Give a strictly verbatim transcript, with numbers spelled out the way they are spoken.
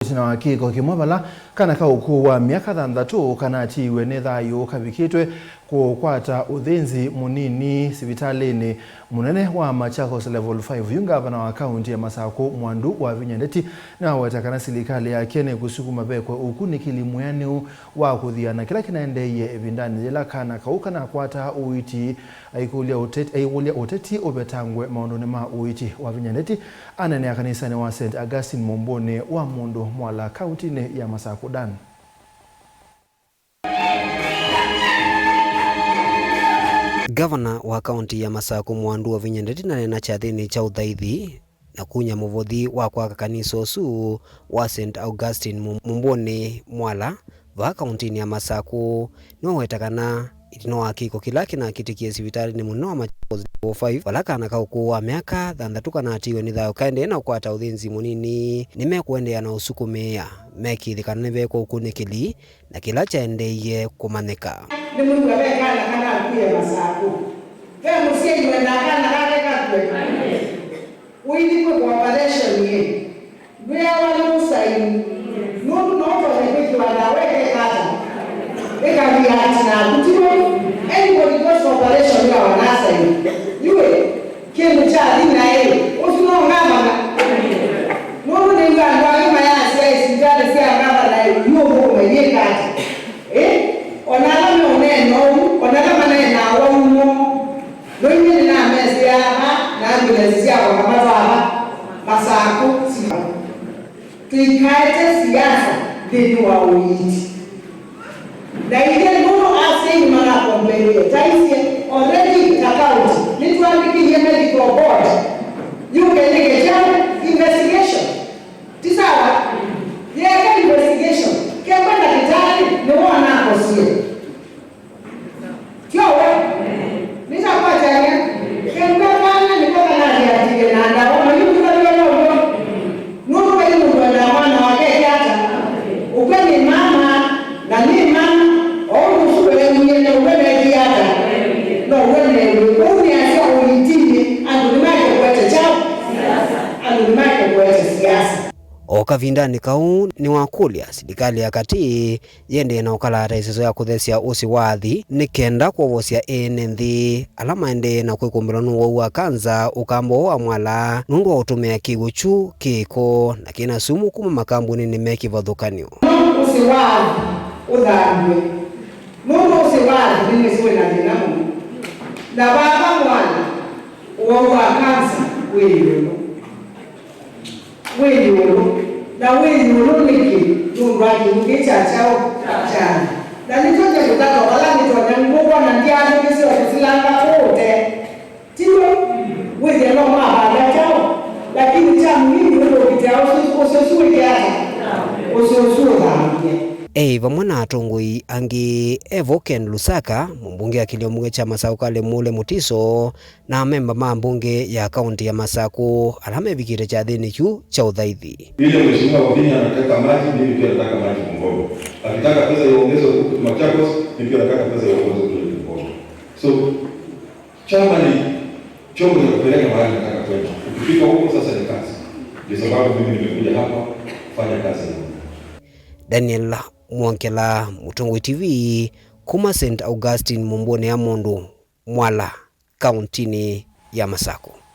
Ĩtina wa kĩko kĩmwe vala kana ka ũkũũ wa myaka thanthatũ kanatiiwe nĩ thayũ kavikĩtwe kũkwata ũthĩnzi mũnini sivitalĩnĩ mũnene wa Machakos Level five. Yu ngavana wa kaunti ya Masakũ Mwandu Wavinya Ndeti nĩwaweta kana silikalĩ yake nĩkũsukuma vekwe ũkunĩkĩli mwĩanĩu wa kũthiana kĩla kĩnaendeeie ĩvindanĩ yĩla kana kau kanakwataa ũiiti. Aikũlya ũteti, aikũlya ũteti ũvetangwe maũndũnĩ ma ũiiti. Wavinya Ndeti aneenea kanisanĩ wa Saint Augustine Mũmbũnĩ wa Mũndũ Mwala, kauntinĩ ya Masakũ. Dan. Gavana wa kaunti ya Masakũ Mwandu Wavinya Ndeti naneena kyathĩnĩ kya ũthaithi na kunya mũvothi wa kwaka kanisa ũsu wa Saint Augustine Mũ-, Mũmbũnĩ Mwala, vaa kauntinĩ ya Masakũ, nĩwaweta kana ĩtina wa kĩko kĩla kĩnakĩtĩkie sivitalĩnĩ mũnene wa Machakos Level five, vala kana ka ũkũũ wa myaka thanthatũ kanatiiwe nĩ thayũ kaendee na kũkwata ũthĩnzi mũnini, nĩmekũendeea na ũsukumĩĩa mekĩĩthye kana nĩvekwa ũkunĩkĩli na kĩla kyaendeeie kũmanyĩka. Nĩmwĩw'a ve kana kanakuie Masakũ. Ve mũsyai wendaa kana kake kakue. Ũithi kwĩkwa operation ĩ, ndwĩawa nĩ mũsaini, nũndũ no ũtonye kwĩkĩwa ndawa ĩkeka ata, ĩkareact naku, ti w'o? Anybody goes for operation wĩawa na asaini. Yu ĩ, kĩndũ kyathi naĩ, ũsu no ngavana? Nũndũ nĩw'a andũ angĩ mayasya ĩ sivitalĩ sya ngavana ĩ, yu ũthũkũme yĩka ata? Ĩ, o na ala meũneena ũu, o na ala maneenaa wau nũũ? No inyie nĩnamesĩaa ava na ambulance syakwa ngamatwaa va Masakũ. Tũikaete siasa nthĩnĩ wa ũiiti. Na ithyĩ nũndũ asyai nĩmanakomplainie, taisye already ta county nĩtwandĩkĩie medical board yũke yĩke kyaũ? Investigation. Ti sawa? Yĩeka investigation. Kekwa ndakĩtalĩ nĩwe wanakosie. Tyo we? Nĩtakwatany'a. Kĩndũ kana nĩko kanathiatile na ndawa, mayumĩkavĩwa now'o. Nũndũ vai mũndũ endaa mwana wake eke ata? Ũkw'a nĩ mama, na nĩ mama, o ũndũ ũsu weewie, now'o neekie ata? Now'o neewie. Kwoou nĩasya ũiitinĩ, andũ nĩmaeke kũete kyaũ? Andũ nĩmaeke kũete siasa. O kavindanĩ kau, nĩwakũlya silikalĩ ya katĩ yĩendee na ũkalaata ĩseso ya kũthesya ũsĩ wa athi nĩ kenda kwovosya ene nthĩ ala maendee na kwĩkũmbĩlwa nĩ ũwau wa kanza ũkamba ũũ wa mwala nũndũ wa ũtũmĩa kĩw'ũ kyu kĩko na kĩna sumu kuma makambunĩnĩ me kĩvathũkany'o. Ũsĩ wa athi ũthambw'e, nũndũ ũsĩ wa athi nĩmwĩsĩ wĩna thĩna mũno. Na vava mwala, ũwau wa kanza wĩ ĩũlũ. Wĩ ĩũlũ. Na wĩ ĩũlũ nĩkĩ? Nũndũ wa kĩw'ũ kĩ kya kyaũ? Kya. Na nĩkyo kĩndũ katwa vala nĩtonya ngũkwona ndyaathĩkĩsye ũkũsilanga kũũ ũte. Ti w'o? Wĩthĩa no mavanga kyaũ, lakini kya mũhimu nĩ kũkitĩa ũsĩ ũsu wĩke ata? Ũsĩ ũsu ũthambie. E vamwe na atongoi angĩ, evo Ken Lusaka, mũmbunge akilio mbunge kya Masaũ Kalĩ Mũle Mutiso, na amemba ma mbunge ya kaunti ya Masakũ ala mevikĩte kyathĩnĩ kyu kya ũthaithi. Vile Mheshimiwa Wavinya anataka maji, mimi pia nataka maji Bungoma. Akitaka pesa iongezwe huku Machakos, mimi pia nataka pesa iongezwe kule Bungoma. So, chama ni chombo cha kupeleka mahali nataka kwenda. Ukifika huko sasa ni kazi. Ndio sababu mimi nimekuja hapa kufanya kazi ya Mungu. Daniel Mwongela, Mũtongoi T V, kuma Saint Augustine Mũmbũnĩ ya Mũndũ, Mwala, kauntinĩ ya Masakũ.